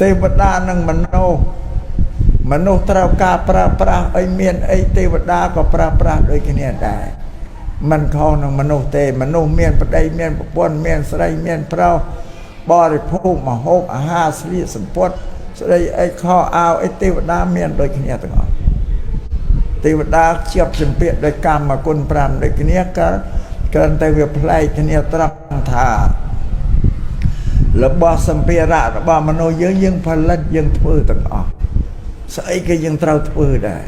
ទេវតានិងមនុស្សមនុស្សត្រូវការប្រើប្រាស់អីមានអីទេវតាក៏ប្រើប្រាស់ដូចគ្នាដែរមិនខុសនឹងមនុស្សទេមនុស្សមានប្តីមានប្រពន្ធមានស្រីមានប្រុសបរិភោគមហូបអាហារស្លៀកសម្ពត់ស្ដីអីខោអាវអីទេវតាមានដូចគ្នាទាំងអស់ទេវតាជាប់ចម្ពាក់ដោយកម្មគុណ5ដូចគ្នាក៏គ្រាន់តែវាប្លែកគ្នាត្រង់ថារបស់សម្ភារៈរបស់មនុស្សយើងយើងផលិតយើងធ្វើទាំងអស់ស្អីក៏យើងត្រូវធ្វើដែរ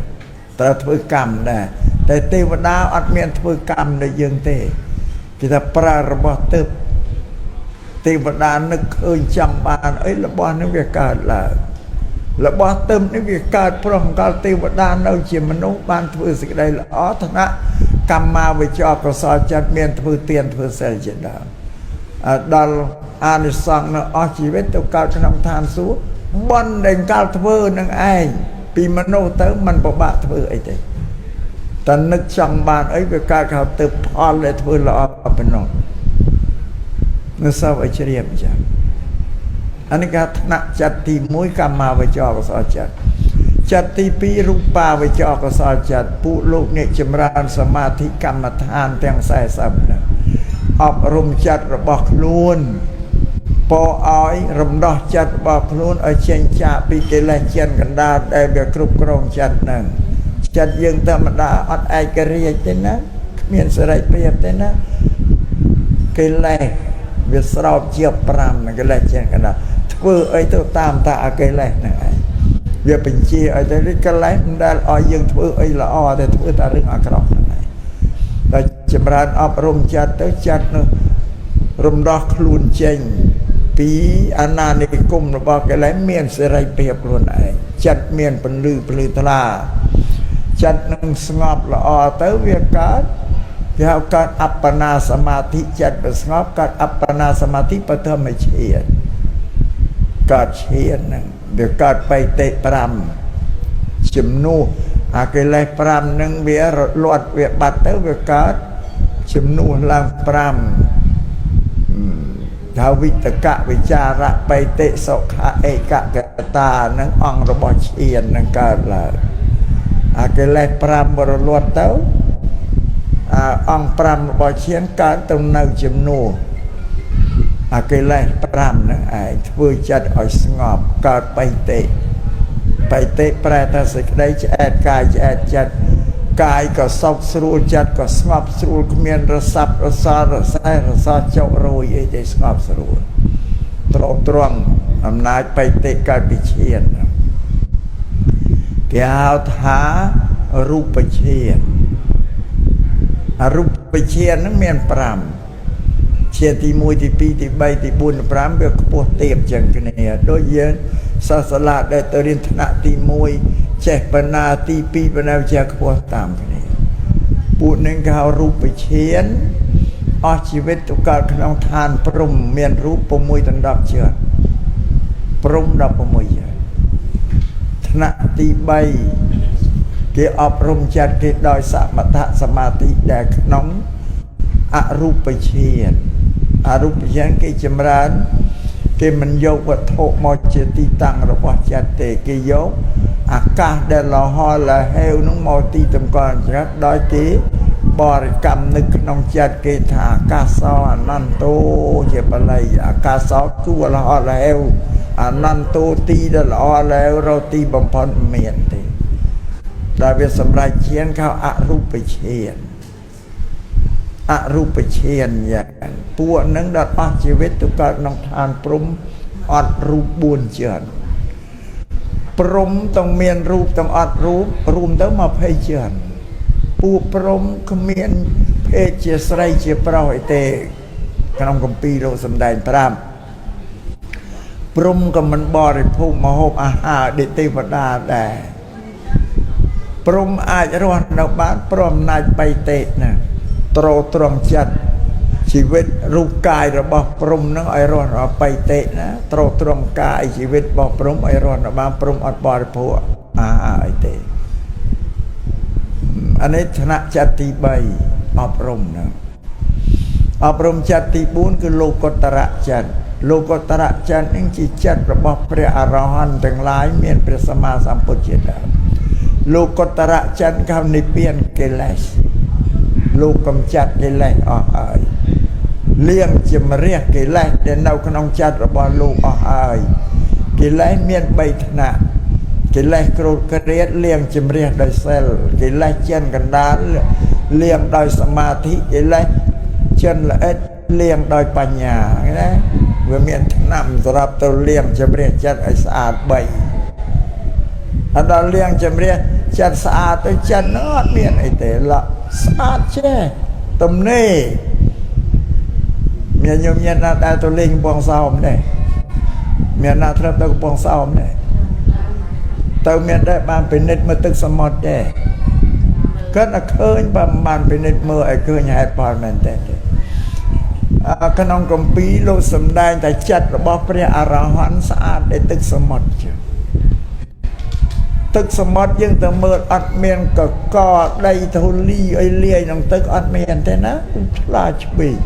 ត្រូវធ្វើកម្មដែរតែទេវតាអត់មានធ្វើកម្មដូចយើងទេគេថាប្រើរបស់ទើបទេវតានឹកឃើញចង់បានអីរបស់នេះវាកើតឡើងរបស់ទឹមនេះវាកើតព្រោះកាលទេវតានៅជាមនុស្សបានធ្វើសេចក្តីល្អថ្នាក់កម្មាវិចរកុសលចិត្តមានធ្វើទានធ្វើសិលជាដើមដល់អានិសង្សនៅអស់ជីវិតទៅកើតក្នុងឋានសួគ៌បុណ្យដែលកាលធ្វើនឹងឯងពីមនុស្សទៅมันពិបាកធ្វើអីទេតែនឹកចង់បានអីវាកើតเขาទៅផលដែលធ្វើល្អប៉ុណ្ណោះនៅសោះឲ្យជ្រាបអញ្ចឹងអានេះគេថ្នាក់ចិត្តទី1កម្មាវិចរកុសលចិត្តចិត្តទី2រូបាវិចរកុសលចិត្តពួកលោកអ្នកចម្រើនសមាធិកម្មដ្ឋានទាំង40ហ្នឹងអប់រំចិត្តរបស់ខ្លួនពោឲ្យរំដោះចិត្តរបស់ខ្លួនឲ្យចេញចាកពីកិលេសចិនកណ្ដាលដែលវាគ្រប់គ្រងចិត្តហ្នឹងចិត្តយើងធម្មតាអត់ឯករាជ្យទេណាគ្មានសេរីភាពទេណាកិលេសវាស្រោបជា5កិលេសចិនកណ្ដាលធ្វើអីទៅតាមតាអកិលេសហ្នឹងឯងវាបញ្ជាឲ្យទៅកិលេសមិនដែលឲ្យយើងធ្វើអីល្អតែធ្វើតែរឿងអាក្រក់ហ្នឹងឯងតែចម្រើនអប់រំចិត្តទៅចិត្តនោះរំដោះខ្លួនចេញពីអាណានិគមរបស់កិលេសមានសេរីភាពខ្លួនឯងចិត្តមានពន្លឺភ្លឺថ្លាចិត្តនឹងស្ងប់ល្អទៅវាកើតគេហៅកើតអបណាសមាធិចិត្តវាស្ងប់កើតអបណាសមាធិបឋមឈានកើតឈានហ្នឹងវាកើតបៃតេ5ជំនួសអាកិលេស5ហ្នឹងវារលាត់វាបាត់ទៅវាកើតជំនួសឡើង5ថាវិតកវិចារៈបៃតិសុខៈឯកកតានឹងអង្គរបស់ឈាននឹងកើតឡើងអាកិលេស5រលាត់ទៅអាអង្គ5របស់ឈានកើតទៅនៅជំនួសអាកិលេស5ហ្នឹងឯងធ្វើចិត្តឲ្យស្ងប់កើតបៃតិបៃតិប្រែថាសេចក្តីឆ្អែតកាយឆ្អែតចិត្តកាយក៏សុខស្រួលចិត្តក៏ស្ងប់ស្រួលគ្មានរសាប់រសល់រសែរសល់ចុករយអីទេស្ងប់ស្រួលត្រង់ត្រង់អំណាចបៃតិកើតពីឈានគេហៅថារូបឈានអរូបឈានហ្នឹងមាន5ឈានទី1ទី2ទី3ទី4ទី5វាខ្ពស់ទាបចឹងគ្នាដូចយើងសិស្សសាលាដែលទៅរៀនថ្នាក់ទី1ចេះបណ្ណាទី2បណ្ណាចេះខ្ពស់តាមគ្នាពួកនឹងគេហៅរូបឈានអស់ជីវិតទៅកើតក្នុងឋានព្រំមានរូប6ដណ្ដប់ជាព្រំ16ជាថ្នាក់ទី3គេអប់រំចិត្តគេដោយសមថសមាធិដែលក្នុងអរូបឈានអរូបឈានគេចម្រើនគេមិនយកវត្ថុមកជាទីតាំងរបស់ចិត្តទេគេយកអាកាសដែលលហលហេវនោះមកទីតម្កល់ចិត្តដោយគេបរិកម្មនៅក្នុងចិត្តគេថាអាកាសោអនន្តោជាបល័យអាកាសោគឺលហលហេវអនន្តោទីដែលល្អលហេវរកទីបំផុតមានទេដែលវាសម្រេចឈានเขาអរូបឈានអរូបឈានយ៉ាងពួកនឹងដល់អស់ជីវិតទៅកើតក្នុងឋានព្រំអត់រូប4ជាន់ព្រំទាំងមានរូបទាំងអត់រូបរួមទៅ20ជាន់ពួកព្រំគ្មានភេទជាស្រីជាប្រុសអីទេក្នុងគម្ពីរលោកសំដែងប្រាប់ព្រំក៏មិនបរិភោគមហូបអាហារដូចទេវតាដែរព្រំអាចរស់នៅបានព្រមអំណាចបៃតេណាត្រត្រង់ចិត្តជីវិតរូបកាយរបស់ព្រំនឹងឲ្យរស់នៅបៃតេណាត្រត្រង់កាយជីវិតរបស់ព្រំឲ្យរស់នៅបានព្រំអត់បរិភោគអាហារអីទេអានេះថ្នាក់ចិត្តទី3អប់រំហ្នឹងអប់រំចិត្តទី4គឺលោកុត្តរៈចិត្ត លោកុត្តរចិត្តនឹងជាចិត្តរបស់ព្រះអរហន្តទាំងឡាយមានព្រះសម្មាសម្ពុទ្ធជាដើមលោកុត្តរចិត្តកៅនិព្វានកិលេសលោកកំចាត់កិលេសអស់ហើយលៀងជំរះកិលេសដែលនៅក្នុងចិត្តរបស់លោកអស់ហើយកិលេសមាន3ថ្នាក់កិលេសគ្រោតក្រៀតលៀងជំរះដោយសិលកិលេសចិនកណ្ដាលលៀងដោយសមាធិកិលេសចិនល្អិតលៀងដោយបញ្ញាណាវាមានថ្នាំសម្រាប់ទៅលៀងជំរះចិត្តឲ្យស្អាត3អត់ដល់លៀងជំរះចិត្តស្អាតទៅចិត្តនោះអត់មានអីទេលក់ស្អាតចេះទំនេរមានញោមញាតណាដែលទៅលេងកំពង់សោមដែរមានណាធ្លាប់ទៅកំពង់សោមដែរទៅមានដែរបានពិនិត្យមើលទឹកសមុទ្រដែរគាត់តែឃើញបើមិនបានពិនិត្យមើលឲ្យឃើញហេតុផលមែនទេក្នុងគម្ពីរលោកសម្ដែងតែចិត្តរបស់ព្រះអរហន្តស្អាតដែលទឹកសមុទ្រចឹងទឹកសមុទ្រយើងទៅមើលអត់មានកកដីធូលីអីលាយក្នុងទឹកអត់មានទេណាឆ្លាឆ្វេង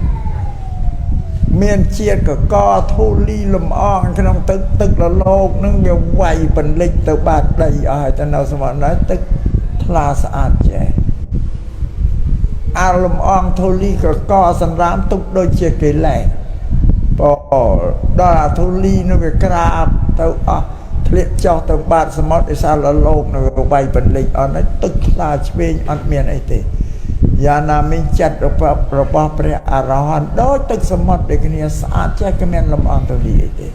មានជាតិកកធូលីលំអងក្នុងទឹកទឹកលលោកនឹងវាវាយបន្លិចទៅបាតដីអស់ហើយទៅនៅសមុទ្រណាទឹកថ្លាស្អាតចេះអាលំអងធូលីកកសម្រាមទុកដូចជាកិលេសបដល់អាធូលីនោះវាក្រាបទៅអស់ធ្លាក់ចុះទៅបាតសមុទ្រឯសាលលោកនៅវាយបន្លិចអត់ហើយទឹកថ្លាឆ្វេងអត់មានអីទេយ៉ាងណាមិញចិត្តរបស់ព្រះអរហន្តដូចទឹកសមុទ្រដូចគ្នាស្អាតចេះគ្មានលំអងធូលីអីទេ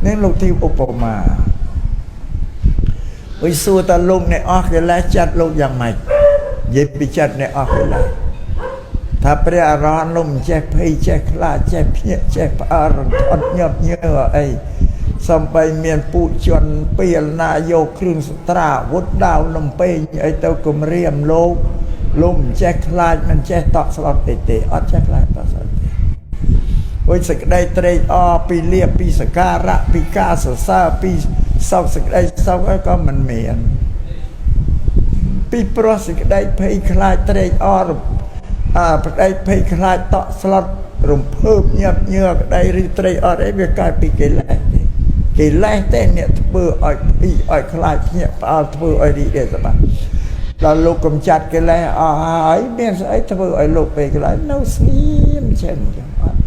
នេះលោកទីឧបមាវិសួរតើលោកអ្នកអស់កិលេសចិត្តលោកយ៉ាងម៉េចនិយាយពីចិត្តអ្នកអស់កិលេសថាព្រះអរហន្តលោកមិនចេះភ័យចេះខ្លាចចេះភ្ញាក់ចេះផ្អើលរន្ធត់ញាប់ញើអីសំបីមានពួកជនពីលណាយកគ្រឿងសត្រាវុធដាវលំពេងអីទៅគំរាមលោកលោកមិនចេះខ្លាចមិនចេះតក់ស្លុតទេទេអត់ចេះខ្លាចតក់ស្លុតទេព្រោះសេចក្តីត្រេកអរពីលៀបពីសការៈពីការសរសើរពីសោកសេចក្តីសោកក៏មិនមានពីព្រោះសេចក្តីភ័យខ្លាចត្រេកអរប្តីភ័យខ្លាចតក់ស្លុតរំភើបញាប់ញើក្តីឬត្រេកអរអីវាកើតពីកិលេសទេកិលេសទេអ្នកធ្វើឲ្យភ័យឲ្យខ្លាចភ្ញាក់ផ្អើលធ្វើឲ្យរីករាយសប្បាយដល់លោកកំចាត់កិលេសអស់ហើយមានស្អីធ្វើឲ្យលោកពេលខ្លាចនៅស្ងៀមចឹងចឹងអត់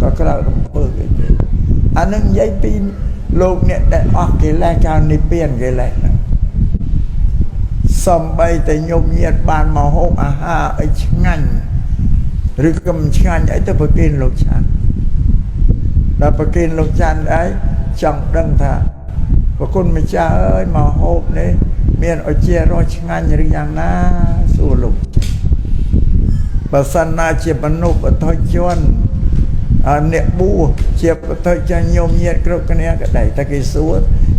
ក៏ក្រៅរំភើបទេអានឹងនិយាយពីលោកអ្នកដែលអស់កិលេសកាលនិព្វានកិលេសហ្នឹងសំបីតែញោមញាតបានមកហូបអាហារឲ្យឆ្ងាញ់ឬក៏មិនឆ្ងាញ់អីទៅប្រគេនលោកច័ន្ទដល់ប្រគេនលោកច័ន្ទអីចង់ដឹងថាប្រគុណម្ចាស់អើយមកហូបនេះមានអជារសឆ្ងាញ់ឬយ៉ាងណាសួរលោកបើសិនណាជាមនុស្សបទជនអ្នកបួសជាបទជនញោមញាតគ្រប់គ្នាក៏ដែរតែគេសួរ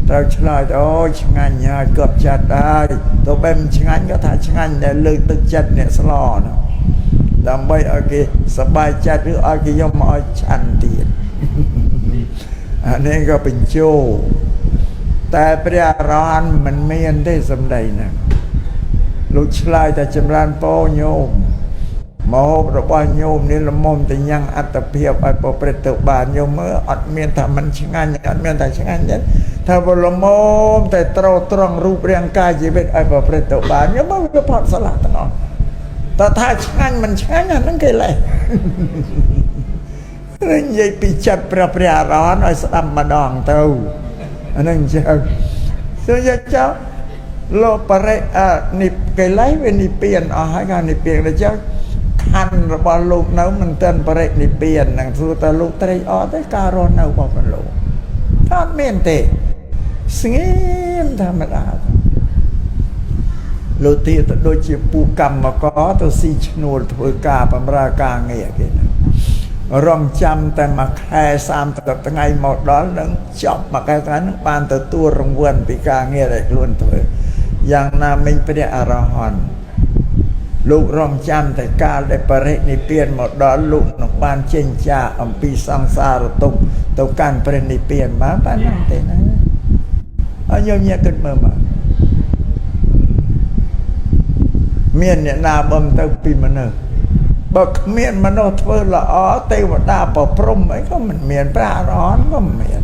ត្រូវឆ្លើយអូឆ្ងាញ់ហើយគប់ចិត្តហើយទៅបែបមិនឆ្ងាញ់ក៏ថាឆ្ងាញ់ដែលលើកទឹកចិត្តអ្នកស្លនោះដើម្បីឲ្យគេសប្បាយចិត្តឬឲ្យគេយកមកឲ្យឆាន់ទៀតអានេះក៏បញ្ជោតែព្រះអរហន្តមិនមានទេសម្ដីហ្នឹងលោកឆ្លើយតែចម្រើនពរញោមមកហូបរបស់ញោមនេះល្មមតែញ៉ាំងអត្តភាពឲ្យប្រព្រឹត្តទៅបានញោមមើលអត់មានថាមិនឆ្ងាញ់អត់មានថាឆ្ងាញ់ទេថាបើល្មមតែត្រត្រង់រូបរាងកាយជីវិតឲ្យប្រព្រឹត្តទៅបានញោមមើលវាផុតស្លាក់ទាំងអស់តើថាឆ្ងាញ់មិនឆ្ងាញ់អាហ្នឹងគេលេះនិយាយពីចិត្តព្រះអរហន្តឲ្យស្ដាប់ម្ដងទៅអាហ្នឹងចឹងសួរយកចោលោកបរិនិកិលេសវានិព្វានអស់ហើយគេនិព្វានដល់ចឹងខណ្ឌរបស់លោកនៅមិនទាន់បរិនិព្វានហ្នឹងសួរតើលោកត្រេកអរទេការរស់នៅរបស់លោកអត់មានទេស្ងៀមធម្មតាលោកទីទៅដូចជាពូកម្មករទៅស៊ីឈ្នួលធ្វើការបម្រើការងារគេហ្នឹងរងចាំតែមួយខែ30ថ្ងៃមកដល់នឹងចប់មួយខែថ្ងៃនឹងបានទទួលរង្វាន់ពីការងារដែលខ្លួនធ្វើយ៉ាងណាមិញព្រះអរហន្តលោករងចាំតែកាលដែលបរិនិព្វានមកដល់លោកនឹងបានចេញចាកអំពីសង្សារទុក្ខទៅកាន់ព្រះនិព្វានបានប៉ុណ្ណឹងទេណាហើយញោមញាគិតមើលមកមានអ្នកណាបំទៅពីមនុស្ស បើគ្មានមនុស្សធ្វើល្អទេវតាប្រព្រំអីក៏មិនមានព្រះអរហន្តក៏មិនមាន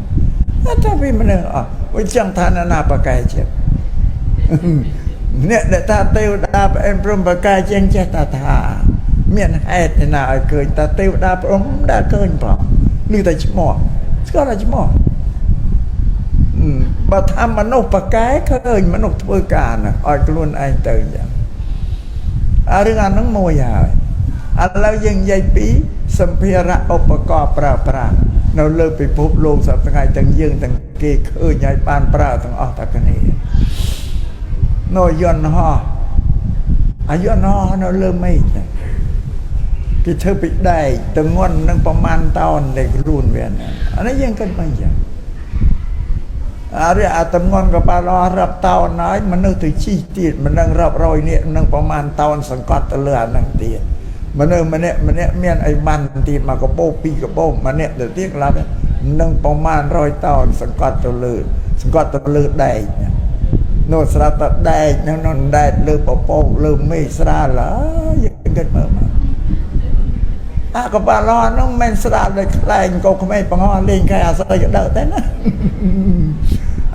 តែពីមនុស្សអស់វាចឹងថាណាបកែជាអ្នកដែលថាទេវតាប្រអិនព្រំបកែជាងចេះតាថាមានហេតុណាឲ្យឃើញតាទេវតាព្រំដែលឃើញផងឮតែឈ្មោះស្គាល់តែឈ្មោះបើថាមនុស្សបកែឃើញមនុស្សធ្វើការណាឲ្យខ្លួនឯងទៅចឹងអារឿងអាហ្នឹងមួយហើយឥឡូវយើងនិយាយពីសម្ភារៈឧបករណ៍ប្រើប្រាស់នៅលើពិភពលោកសប្តាហ៍ទាំងយើងទាំងគេឃើញហើយបានប្រើទាំងអស់តែគ្នានៅយន្តហោះអាយន្តហោះនៅលើមេឃគេធ្វើពីដែកទងន់នឹងប្រមាណតោននៃខ្លួនវាណាអានេះយើងគិតមិនចឹងអារិអាតំងន់ក៏បានរាប់តោនហើយមនុស្សទៅជីទៀតមិននឹងរាប់រយនាក់នឹងប្រមាណតោនសង្កត់ទៅលើអានឹងទៀតមនុស្សម្នាក់ម្នាក់មានអីបានទៀតមកកបោពីរកបោម្នាក់ទៅទៀតក្លាប់នឹងប្រមាណ100តោនសង្កត់ទៅលើសង្កត់ទៅលើដែកនោះស្រាប់តែដែកនឹងនោះដែកលើពពកលើមេឃស្រាលយើងគិតមើលមកអាកបាលឡនោះមិនស្រាលដូចខ្លែងកោក្មេងបង្ហោះលេងខែអាស័យកដៅទេណា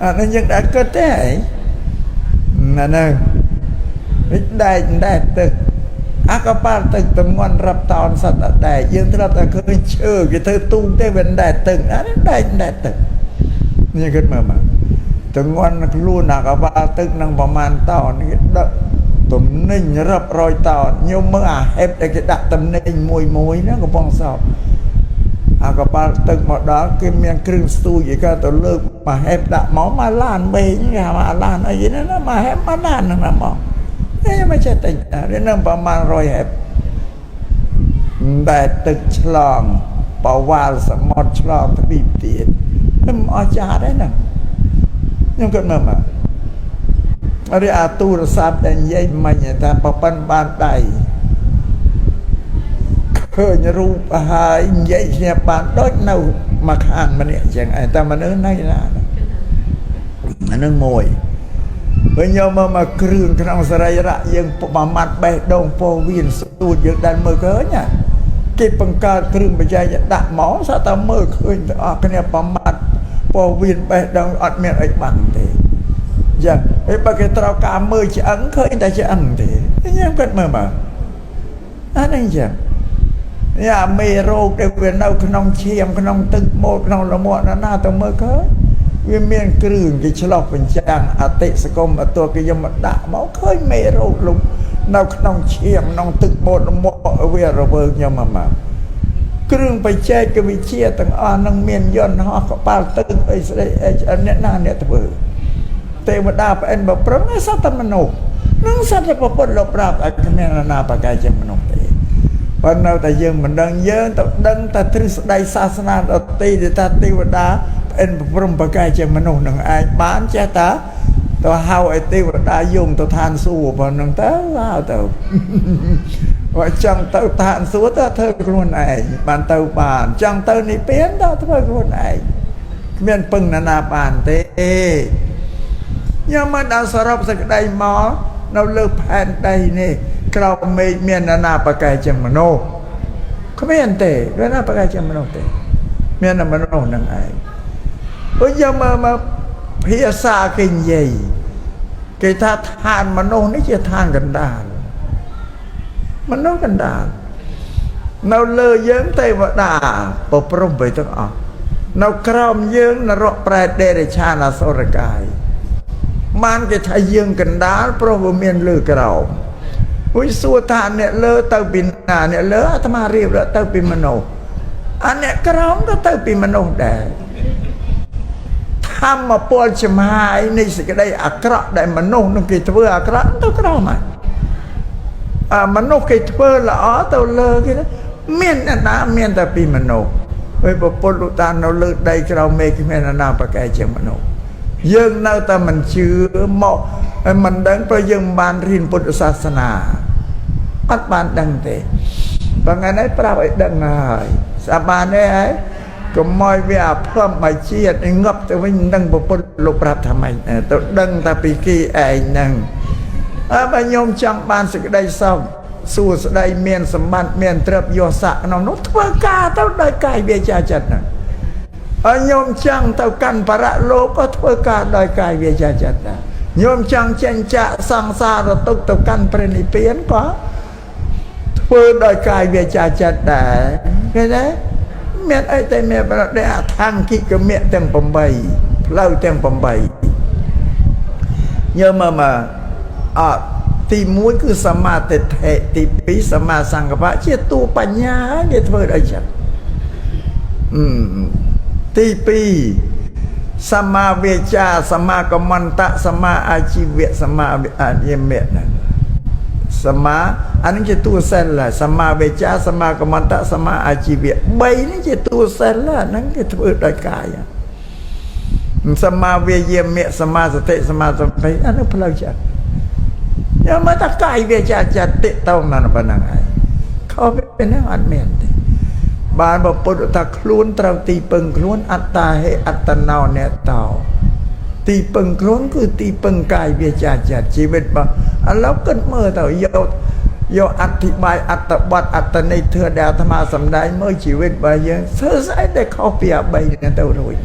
អានេះយើងដាក់គិតទេណាហ្នឹងដែកដែកទឹកអាកប៉ាល់ទឹកតំងន់រាប់តោនសត្វដែកយើងធ្លាប់តែឃើញឈើគេធ្វើទូកទេវាដែកទឹកអានេះដែកដែកទឹកនេះគិតមើលមកតំងន់ខ្លួនអាកប៉ាល់ទឹកនឹងប្រមាណតោនគេដឹកទំនិញរាប់រយតោនញោមមើលអាហេបដែលគេដាក់ទំនិញមួយមួយហ្នឹងកំពុងសោបអាកប៉ាល់ទឹកមកដល់គេមានគ្រឿងស្ទូចឯគេទៅលើកមកហេបដាក់មកមកឡានបេងគេហៅមកឡានអីហ្នឹងណាមកហេបមកឡានហ្នឹងណាមកអេមិនចេះតិចនេះនឹងប្រមាណ100ហេបតែទឹកឆ្លងបវ៉ាល់សមុទ្រឆ្លងទ្វីបទៀតមិនអស្ចារ្យទេណាខ្ញុំគិតមើលមកអរិអាទូរស័ព្ទដែលនិយាយមិញថាប្រប៉ិនបានដៃឃើញរូបហើយនិយាយគ្នាបានដូចនៅមកខាងម្នាក់អញ្ចឹងឯងតែមនុស្សនៅណាអានឹងមួយវិញយកមកមកគ្រឿងក្នុងសរីរៈយើងប្រមាត់បេះដូងពោះវៀនស្ទួចយើងដែលមើលឃើញណាគេបង្កើតគ្រឿងបច្ចេកដាក់មកសត្វតែមើលឃើញទាំងអស់គ្នាប្រមាត់ពោះវៀនបេះដូងអត់មានអីបាំងទេយ៉ាងហើយបើគេត្រូវការមើលឆ្អឹងឃើញតែឆ្អឹងទេខ្ញុំគិតមើលមកអានេះចឹងនេះអាមេរោគដែលវានៅក្នុងឈាមក្នុងទឹកមូលក្នុងលមាក់ណាណាទៅមើលឃើញវាមានគ្រឿងគេឆ្លោះបញ្ចាំងអតិសគមអតគេយកមកដាក់មកឃើញមេរោគលុបនៅក្នុងឈាមក្នុងទឹកមូលលមាក់វារវើងខ្ញុំមកគ្រឿងបច្ចេកវិទ្យាទាំងអស់នឹងមានយន្តហោះកប៉ាល់ទឹកអីស្ដីអីអ្នកណាអ្នកធ្វើទេវតាប្អិនបើព្រមសត្វតែមនុស្សនឹងសត្វតែពុទ្ធលោកប្រាប់ឲ្យគ្មានណាបកាយជាមនុស្សទេប៉ុន្តែនៅតែយើងមិនដឹងយើងទៅដឹងតែទ្រឹស្ដីសាសនាដទៃដែលថាទេវតាប្អិនព្រមបកាយជាមនុស្សនឹងឯងបានចេះតាទៅហៅឲ្យទេវតាយងទៅឋានសួគ៌ប៉ុណ្ណឹងទៅហៅទៅបើចង់ទៅឋានសួគ៌ទៅធ្វើខ្លួនឯងបានទៅបានចង់ទៅនិព្វានទៅធ្វើខ្លួនឯងគ្មានពឹងណានាបានទេខ្ញុំមកដល់សរុបសេចក្តីមកនៅលើផែនដីនេះក្រោមមេឃមានណានាបកែជាមនុស្សគ្មានទេវាណាបកែជាមនុស្សទេមានតែមនុស្សនឹងឯងព្រោះយកមកភាសាគេនិយាយគេថាឋានមនុស្សនេះជាឋានកណ្ដាលមនុស្សកណ្ដាលនៅលើយើងទេវតាប្រព្រំទៅទាំងអស់នៅក្រោមយើងនរកប្រែតដេរិឆានអសុរកាយបានគេថាយើងកណ្ដាលព្រោះវាមានលើក្រោមវិញសួរថាអ្នកលើទៅពីណាអ្នកលើអាត្មារៀបទៅពីមនុស្សអាអ្នកក្រោមក៏ទៅពីមនុស្សដែរធម្មពលចំហាយនៃសេចក្តីអាក្រក់ដែលមនុស្សនឹងគេធ្វើអាក្រក់ទៅក្រោមហើយអាមនុស្សគេធ្វើល្អទៅលើគេមានអ្នកណាមានតែពីមនុស្សហើយពុទ្ធលោកតានៅលើដីក្រោមមេឃគ្មានអ្នកណាប្រកែជាមនុស្សយើងនៅតែមិនជឿមកហើយមិនដឹងព្រោះយើងមិនបានរៀនពុទ្ធសាសនាអត់បានដឹងទេបើថ្ងៃនេះប្រាប់ឲ្យដឹងហើយសាបានទេហើយកុំឲ្យវាអាភំឲ្យជាតិងាប់ទៅវិញមិនដឹងពុទ្ធលោកប្រាប់ថាម៉េចទៅដឹងតែពីគេឯងហ្នឹងអើបើញោមចង់បានសេចក្តីសុខ សួស្តីមានសម្បត្តិមានទ្រព្យយស័កក្នុងនោះធ្វើការទៅដោយកាយវាចាចិត្តហ្នឹងហើយញោមចង់ទៅកាន់បរលោកក៏ធ្វើការដោយកាយវាចាចិត្តដែរញោមចង់ចេញចាកសង្សារទុក្ខទៅកាន់ព្រះនិព្វានក៏ធ្វើដោយកាយវាចាចិត្តដែរឃើញទេមានអីតែមានប្រដេអថង្គិកមៈទាំង8ផ្លូវទាំង8ញើមមកអត់ទី1គឺសមាទិដ្ឋិទី2សមាសង្កបៈជាតួបញ្ញាគេធ្វើដោយចិត្តទី2សមាវាចាសមាកមន្តៈសមាអាជីវៈសមាអាយមៈហ្នឹងសមាអានេះជាតួសិលសមាវាចាសមាកមន្តៈសមាអាជីវៈ3នេះជាតួសិលហ្នឹងគេធ្វើដោយកាយសមាវាយាមៈសមាសតិសមាសម្ភេអានោះផ្លូវចិត្តយកមកតាកាយវាចាចិត្តតិតោណាប៉ុណ្ណឹងហើយខុសពីហ្នឹងអត់មានទេបានបើពុទ្ធថាខ្លួនត្រូវទីពឹងខ្លួនអត្តាហេអត្តណោអ្នកតោទីពឹងខ្លួនគឺទីពឹងកាយវាចាចិត្តជីវិតបើឥឡូវគិតមើលទៅយកយកអធិប្បាយអត្តបទអត្តន័យធឿដែលអាត្មាសំដែងមើលជីវិតរបស់យើងធ្វើស្អីដែលខុសពីអា3ហ្នឹងទៅរួច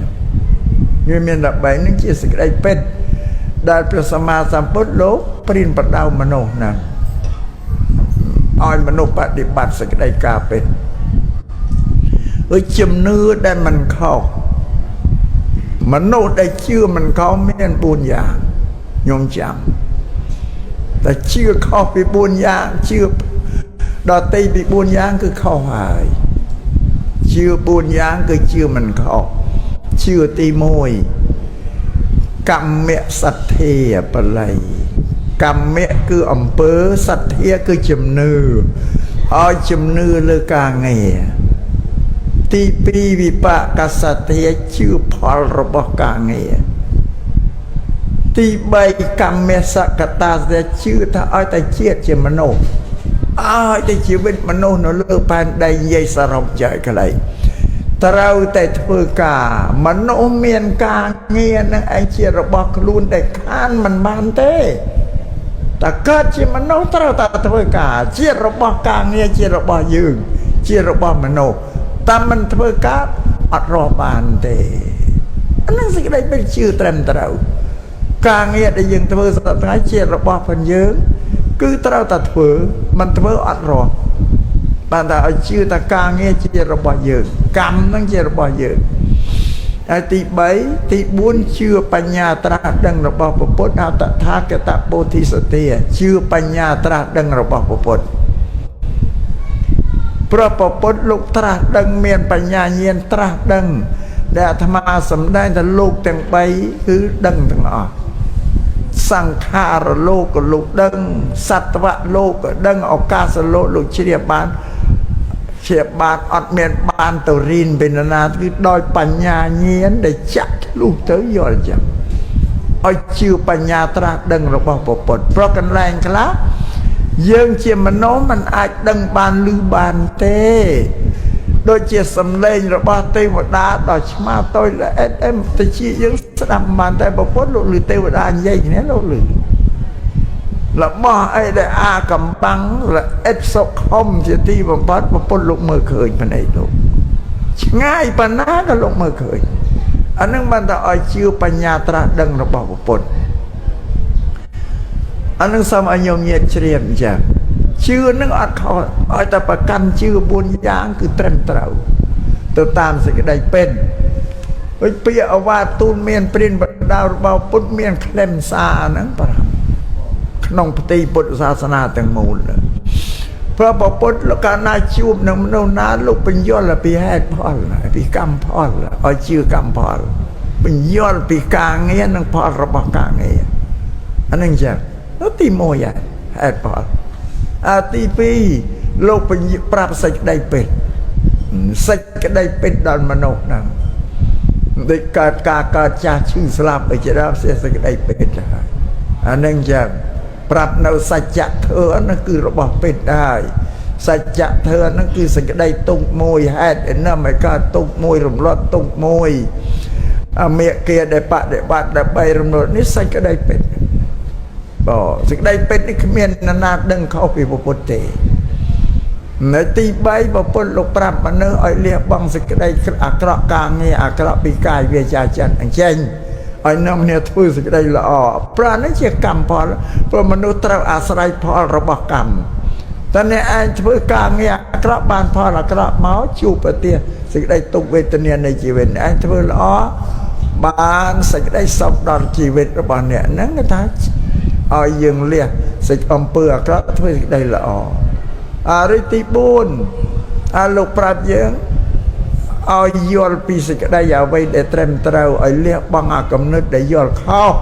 វាមានតែ3ហ្នឹងជាសេចក្តីពិតដែលព្រះសម្មាសម្ពុទ្ធលោកព្រានបដៅមនុស្សហ្នឹងឲ្យមនុស្សបដិបត្តិសេចក្តីការពិតហើយជំនឿដែលមិនខុសមនុស្សដែលជឿមិនខុសមាន4យ៉ាងញោមចាំតែជឿខុសពី4យ៉ាងជឿដល់ទីពី4យ៉ាងគឺខុសហើយជឿ4យ៉ាងគឺជឿមិនខុសជឿទី1កម្មសទ្ធាបល័យកម្មៈគឺអំពើសទ្ធាគឺជំនឿឲ្យជំនឿលើការងារទី2វិបាកសទ្ធាជឿផលរបស់ការងារទី3កម្មសកតាសទ្ធាជឿថាឲ្យតែជាតិជាមនុស្សឲ្យតែជីវិតមនុស្សនៅលើផែនដីនិយាយសរុបចែកខ្លីត្រូវតែធ្វើការមនុស្សមានការងារនឹងឯងជារបស់ខ្លួនដែលខានមិនបានទេតែកើតជាមនុស្សត្រូវតែធ្វើការជារបស់ការងារជារបស់យើងជារបស់មនុស្សតាមមិនធ្វើការអត់រស់បានទេអានឹងសេចក្តីពិតជឿត្រឹមត្រូវការងារដែលយើងធ្វើសប្តាហ៍ថ្ងៃជារបស់ផងយើងគឺត្រូវតែធ្វើមិនធ្វើអត់រស់បានតែឲ្យជឿថាការងារជារបស់យើងកម្មនឹងជារបស់យើងហើយទី3ទី4ជឿបញ្ញាត្រាស់ដឹងរបស់ព្រះពុទ្ធហៅតថាគតពោធិសទ្ធាជឿបញ្ញាត្រាស់ដឹងរបស់ព្រះពុទ្ធព្រះពុទ្ធលោកត្រាស់ដឹងមានបញ្ញាញាណត្រាស់ដឹងដែលអាត្មាសម្ដែងថាលោកទាំង3គឺដឹងទាំងអស់សង្ខារលោកក៏លោកដឹងសត្វលោកក៏ដឹងឱកាសលោកលោកជ្រាបបានជ្រាបបានអត់មានបានទៅរៀនពីណាគឺដោយបញ្ញាញាណដែលចាក់ធ្លុះទៅយល់ចឹងឲ្យជឿបញ្ញាត្រាស់ដឹងរបស់ព្រះពុទ្ធព្រោះកន្លែងខ្លះយើងជាមនុស្សមិនអាចដឹងបានឮបានទេដូចជាសំឡេងរបស់ទេវតាដល់ឆ្មាតូចល្អិតអែមទៅជាយើងស្ដាប់បានតែព្រះពុទ្ធលោកឮទេវតានិយាយគ្នាលោកឮរបស់អីដែលអាកំបាំងល្អិតសុខុមជាទីបំផុតព្រះពុទ្ធលោកមើលឃើញភ្នែកលោកឆ្ងាយប៉ុណ្ណាក៏លោកមើលឃើញអានឹងបានតែឲ្យជឿបញ្ញាត្រាស់ដឹងរបស់ព្រះពុទ្ធអានឹងសូមឲ្យញោមញាតជ្រាបអញ្ចឹងជឿនឹងអត់ខុសឲ្យតែប្រកាន់ជឿ4យ៉ាងគឺត្រឹមត្រូវទៅតាមសេចក្តីពិតដូចពាក្យអវាទទូលមានព្រានបដៅរបស់ពុទ្ធមានខ្លឹមសារហ្នឹងប្រាប់ក្នុងផ្ទៃពុទ្ធសាសនាទាំងមូលព្រះពុទ្ធលោកកាលណាជួបនឹងមនុស្សណាលោកបញ្យល់ពីហេតុផលពីកម្មផលឲ្យជឿកម្មផលបញ្យល់ពីការងារនិងផលរបស់ការងារអានឹងចឹងទី1ហើយហេតុផលអាទី2លោកប្រាប់សេចក្តីពិតសេចក្តីពិតដល់មនុស្សហ្នឹងដូចកើតការកើតចាស់ឈឺស្លាប់អីជាដើមសេចក្តីពិតហើយអានឹងចឹងប្រាប់នៅសច្ចធម៌ហ្នឹងគឺរបស់ពិតហើយសច្ចធម៌ហ្នឹងគឺសេចក្តីទុកមួយហេតុឯណាមិនកើតទុកមួយរំលត់ទុកមួយអមេគាដែលបដិបត្តិដើម្បីរំលត់នេះសេចក្តីពិតបើសេចក្តីពិតនេះគ្មាននរណាដឹងខុសពីពុទ្ធទេ នៅទី3ប្រពន្ធលោកប្រាប់មនុស្សឲ្យលះបង់សេចក្តីអាក្រក់ការងារអាក្រក់ពីកាយវាចាចិត្តអញ្ចឹងឲ្យនាំគ្នាធ្វើសេចក្តីល្អព្រោះនេះជាកម្មផលព្រោះមនុស្សត្រូវអាស្រ័យផលរបស់កម្មតែអ្នកឯងធ្វើការងារអាក្រក់បានផលអាក្រក់មកជួបប្រទះសេចក្តីទុក្ខវេទនានៃជីវិតឯងធ្វើល្អបានសេចក្តីសុខដល់ជីវិតរបស់អ្នកហ្នឹងគេថាឲ្យយើងលះសេចអំពើអាក្រក់ធ្វើសេចក្តីល្អអារិទី4អាលោកប្រាប់យើងឲ្យយល់ពីសេចក្តីអ្វីដែលត្រឹមត្រូវឲ្យលះបង់អាកំណត់ដែលយល់ខុស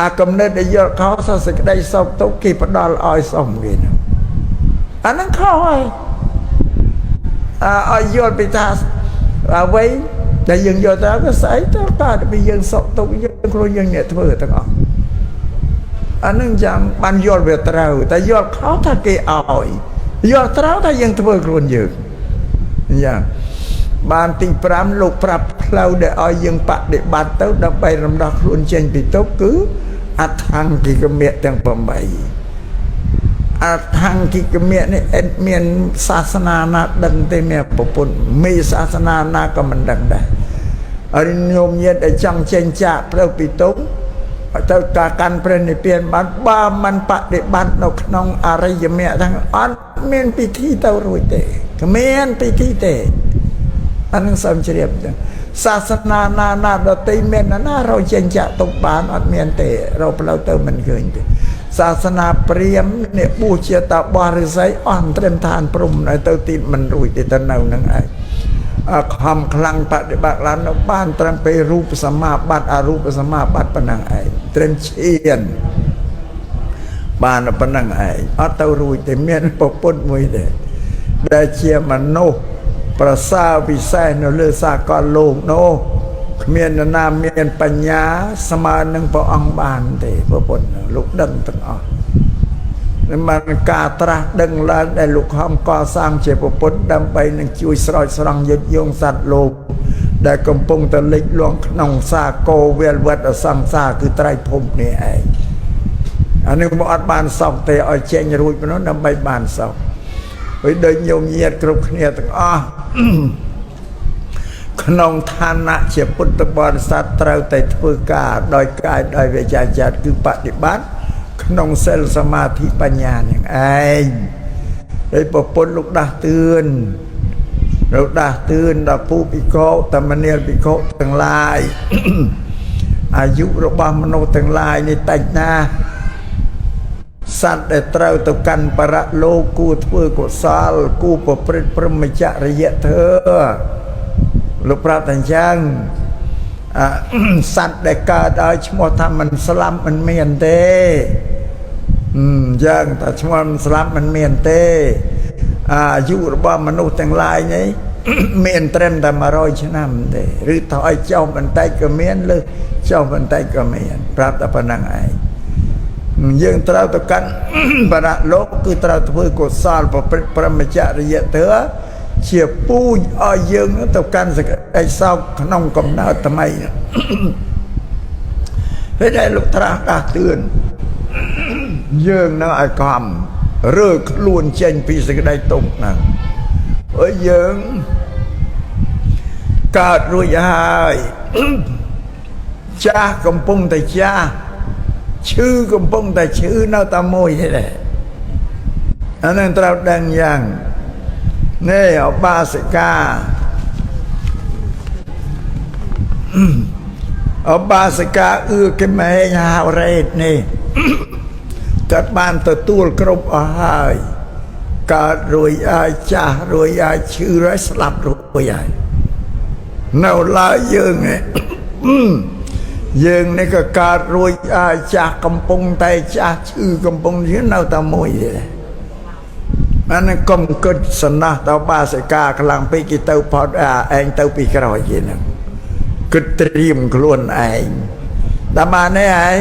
អាកំណត់ដែលយល់ខុសសេចក្តីសុខទុក្ខគេផ្ដល់ឲ្យសុំគេហ្នឹងអាហ្នឹងខុសហើយឲ្យយល់ពីថាអ្វីដែលយើងយល់ទៅក៏ស្អីទៅកើតពីយើងសុខទុក្ខយើងខ្លួនយើងអ្នកធ្វើទាំងអស់អានឹងចាំបានយល់វាត្រូវតែយល់ខុសថាគេឲ្យយល់ត្រូវថាយើងធ្វើខ្លួនយើងយ៉ាងបានទី5លោកប្រាប់ផ្លូវដែលឲ្យយើងបដិបត្តិទៅដើម្បីរំដោះខ្លួនចេញពីទុក្ខគឺអដ្ឋង្គិកមៈទាំង8អដ្ឋង្គិកមៈនេះអត់មានសាសនាណាដឹងទេមានប្រពន្ធមេសាសនាណាក៏មិនដឹងដែរហើយញោមញាតិដែលចង់ចេញចាកផ្លូវពីទុក្ខទៅការកាន់ព្រះនិព្វានបានបើមិនបដិបត្តិនៅក្នុងអរិយមគ្គទាំងអត់មានពិធីទៅរួចទេគ្មានពិធីទេអានឹងសូមជ្រាបចឹងសាសនាណាណាដទៃមានណារកចេញចាក់ទុកបានអត់មានទេរកផ្លូវទៅមិនឃើញទេសាសនាព្រាហ្មណ៍អ្នកបួសជាតាបោះឫស្សីអស់ត្រឹមឋានព្រំនៅទៅទីមិនរួចទេទៅនៅនឹងឯងខំខ្លាំងបដិបត្តិឡើងនៅបានត្រឹមពេលរូបសមាបត្តិអរូបសមាបត្តិប៉ុណ្ណឹងឯងត្រឹមឈានបានប៉ុណ្ណឹងឯងអត់ទៅរួចទេមានប្រពន្ធមួយទេដែលជាមនុស្សប្រសើរពិសេសនៅលើសាកលលោកនោះគ្មាននរណាមានបញ្ញាស្មើនឹងព្រះអង្គបានទេប្រពន្ធលោកដឹងទាំងអស់នឹងបានការត្រាស់ដឹងឡើងដែលលោកខំកសាងជាប្រពន្ធដើម្បីនឹងជួយស្រោចស្រង់យឹតយងសត្វលោកដែលកំពុងតែលិចលង់ក្នុងសាកោវេលវត្តសង្សារគឺត្រៃភពនេះឯងអានេះមកអត់បានសោកទេឲ្យចេញរួចប៉ុណ្ណោះដើម្បីបានសោកហើយដូចញោមញាតគ្រប់គ្នាទាំងអស់ក្នុងឋានៈជាពុទ្ធបរិស័ទត្រូវតែធ្វើការដោយកាយដោយវាចាចិត្តគឺបដិបត្តិក្នុងសិលសមាធិបញ្ញានឹងឯងហើយប្រពន្ធលោកដាស់តឿនលោកដាស់តឿនដល់ពូភិក្ខុតមនាលភិក្ខុទាំងឡាយអាយុរបស់មនុស្សទាំងឡាយនេះតិចណាស់សត្វដែលត្រូវទៅកាន់បរលោកគួរធ្វើកុសលគួរប្រព្រឹត្តព្រហ្មចរិយធម៌លោកប្រាប់តែអញ្ចឹងសត្វដែលកើតឲ្យឈ្មោះថាមិនស្លាប់មិនមានទេយ៉ាងតែឈ្មោះមិនស្លាប់មិនមានទេអាយុរបស់មនុស្សទាំងឡាយនេះមានត្រឹមតែ100ឆ្នាំទេឬថយចុះបន្តិចក៏មានលើសចុះបន្តិចក៏មានប្រាប់តែប៉ុណ្ណឹងឯងយើងត្រូវទៅកាន់បរលោកគឺត្រូវធ្វើកុសលប្រព្រឹត្តព្រហ្មចរិយធម៌ជាពូជឲ្យយើងទៅកាន់សេចក្តីសោកក្នុងកំណើតថ្មីពេលដែលលោកត្រាស់ដាស់តឿនយើងនៅឲ្យខំរើខ្លួនចេញពីសេចក្តីទុក្ខហ្នឹងអើយយើងកើតរួចហើយចាស់កំពុងតែចាស់ឈឺកំពុងតែឈឺនៅតែមួយទេដែរអានឹងត្រូវដឹងយ៉ាងនេះឧបាសិកាឧបាសិកាអឿគេម៉ែងហៅរ៉េតនេះគាត់បានទទួលគ្រប់អស់ហើយកើតរួចហើយចាស់រួចហើយឈឺហើយស្លាប់រួចហើយនៅឡើយយើងនេះយើងនេះក៏កើតរួចហើយចាស់កំពុងតែចាស់ឈឺកំពុងឈឺនៅតែមួយទេអានេះកុំគិតសំណោះទៅបាសិកាខ្លាំងពេកគេទៅផុតឯងទៅពីក្រោយគេហ្នឹងគិតត្រៀមខ្លួនឯងតែបាននេះឯង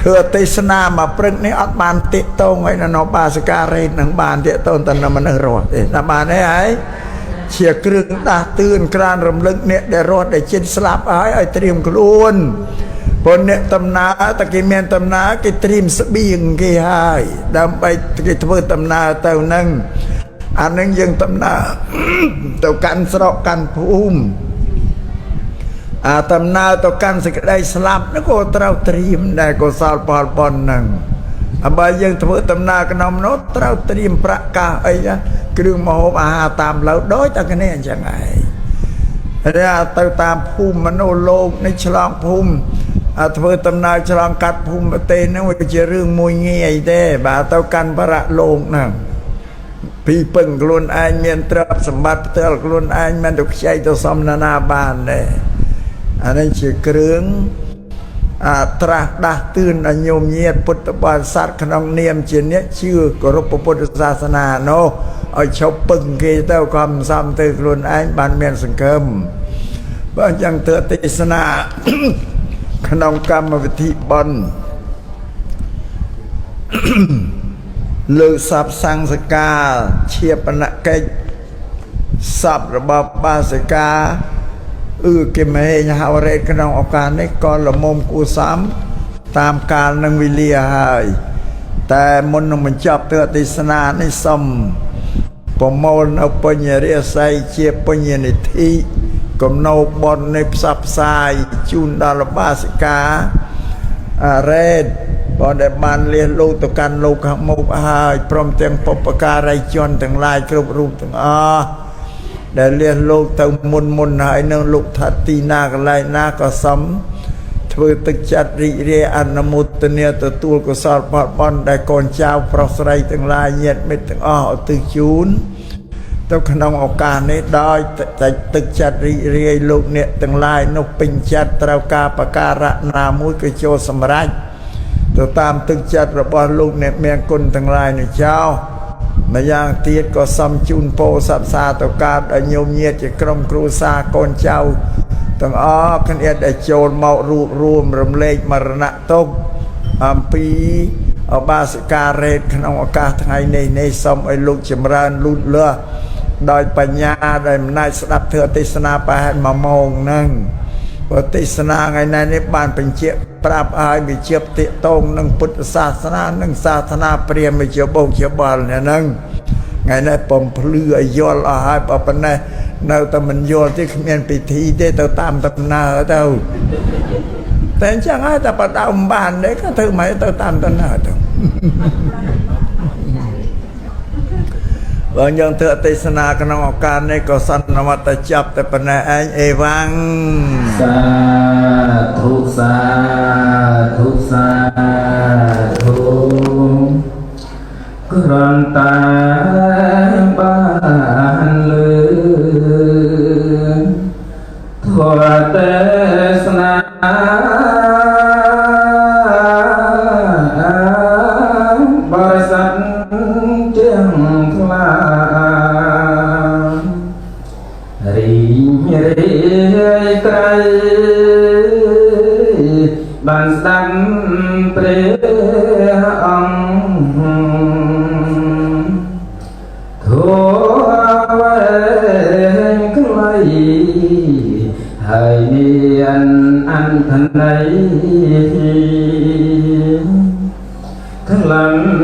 ធ្វើទេសនាមកព្រឹកនេះអត់បានតាកតងឲ្យនៅបាសិការ៉េតនឹងបានតាកតងតែមនុស្សរស់ទេតែបាននេះឯងជាគ្រឿងដាស់តឿនក្រានរំលឹកអ្នកដែលរស់ដែលជិតស្លាប់ហើយឲ្យត្រៀមខ្លួន ព្រោះអ្នកដំណើរតែគេមានដំណើរគេត្រៀមស្បៀងគេហើយដើម្បីគេធ្វើដំណើរទៅនឹងអានឹងយើងដំណើរទៅកាន់ស្រុកកាន់ភូមិអាដំណើរទៅកាន់សេចក្តីស្លាប់នោះក៏ត្រូវត្រៀមដែរកុសលផលបុណ្យហ្នឹងអបើយើងធ្វើដំណើរក្នុងនោះត្រូវត្រៀមប្រាក់កាសអីគ្រឿងម្ហូបអាហារតាមផ្លូវដូចតែគ្នាអញ្ចឹងឯងរាទៅតាមភូមិមនុស្សលោកនេះឆ្លងភូមិអាធ្វើដំណើរឆ្លងកាត់ភូមិប្រទេសហ្នឹងវាជារឿងមួយងាយទេបាទទៅកាន់បរៈលោកហ្នឹងពីពឹងខ្លួនឯងមានទ្រព្យសម្បត្តិផ្ទាល់ខ្លួនឯងមិនទៅខ្ចីទៅសំណានាបានទេអានេះជាគ្រឿងអាត្រាស់ដាស់តឿនឲ្យញោមញាតពុទ្ធបរិស័ទក្នុងនាមជាអ្នកជឿគោរពពុទ្ធសាសនានោះឲ្យឈប់ពឹងគេទៅខំសំទៅខ្លួនឯងបានមានសង្ឃឹមបើអញ្ចឹងទើទេសនា ក្នុងកម្មវិធីបុណ្យលើកសពសង្សកាលឈាបនកិច្ចសពរបស់បាសិកាអឺគេមហេងហៅរ៉េតក្នុងឱកាសនេះក៏លមុំគួសមតាមកាលនឹងវេលាហើយតែមុននឹងបញ្ចប់ទទេសនានេះសូមប្រមូលនៅបញ្ញរាសីជាបញ្ញនិធិគំនោបុណ្យនៃផ្សព្វផ្សាយជូនដល់បាសិកាអរ៉េតបើដែលបានលះលោកទៅកាន់លោកខាងមុខហើយព្រមទាំងបុព្វការីជនទាំងឡាយគ្រប់រូបទាំងអស់ដែលលះលោកទៅមុនមុនហើយនឹងលោកថាទីណាកន្លែងណាក៏សំធ្វើទឹកចិត្តរីករាយអនុមោទនាទទួលកុសលផលបុណ្យដែលកូនចៅប្រុសស្រីទាំងឡាយញាតិមិត្តទាំងអស់ឧទ្ទិសជូនទៅក្នុងឱកាសនេះដោយទឹកចិត្តរីករាយលោកអ្នកទាំងឡាយនោះពេញចិត្តត្រូវការបការៈណាមួយក៏ចូលសម្រេចទៅតាមទឹកចិត្តរបស់លោកអ្នកមានគុណទាំងឡាយនោះចោលម្យ៉ាងទៀតក៏សំជូនពោសពសាទៅកើតឲ្យញោមញាតិជាក្រុមគ្រួសារកូនចៅទាំងអស់គ្នាដែលចូលមករួបរួមរំលែកមរណៈទុក្ខអំពីអបាសិការ៉េតក្នុងឱកាសថ្ងៃនេះនេះសូមឲ្យលោកចម្រើនលូតលាស់ដោយបញ្ញាដែលអំណាចស្ដាប់ធម៌ទេសនាប្រហែល1ម៉ោងហ្នឹងព្រោះទេសនាថ្ងៃនេះបានបញ្ជាក់ប្រាប់ឲ្យវិជាតិតងនឹងពុទ្ធសាសនានិងសាសនាព្រាហ្មណ៍ជាបោកជាបលហ្នឹងថ្ងៃនេះបំភ្លឺឲ្យយល់អស់ហើយបើប៉ុណ្ណេះនៅតែមិនយល់ទេគ្មានពិធីទេទៅតាមដំណើរទៅតែអញ្ចឹងហើយតែបដើមបានទេក៏ធ្វើមិនទៅតាមដំណើរទៅបើយើងធ្វើទេសនាក្នុងឱកាសនេះក៏សន្មតតែចាប់តែប៉ុណ្ណេះឯងអេវ៉ាំង សាធុសាធុសាធុគ្រាន់តែបានលឺធម៌ទេសនាបរិស័ទជាងថ្លារីរាយត្រៃបានស្ដាប់ព្រះអង្គធម៌វែងខ្លីហើយមានអត្ថន័យខ្លឹម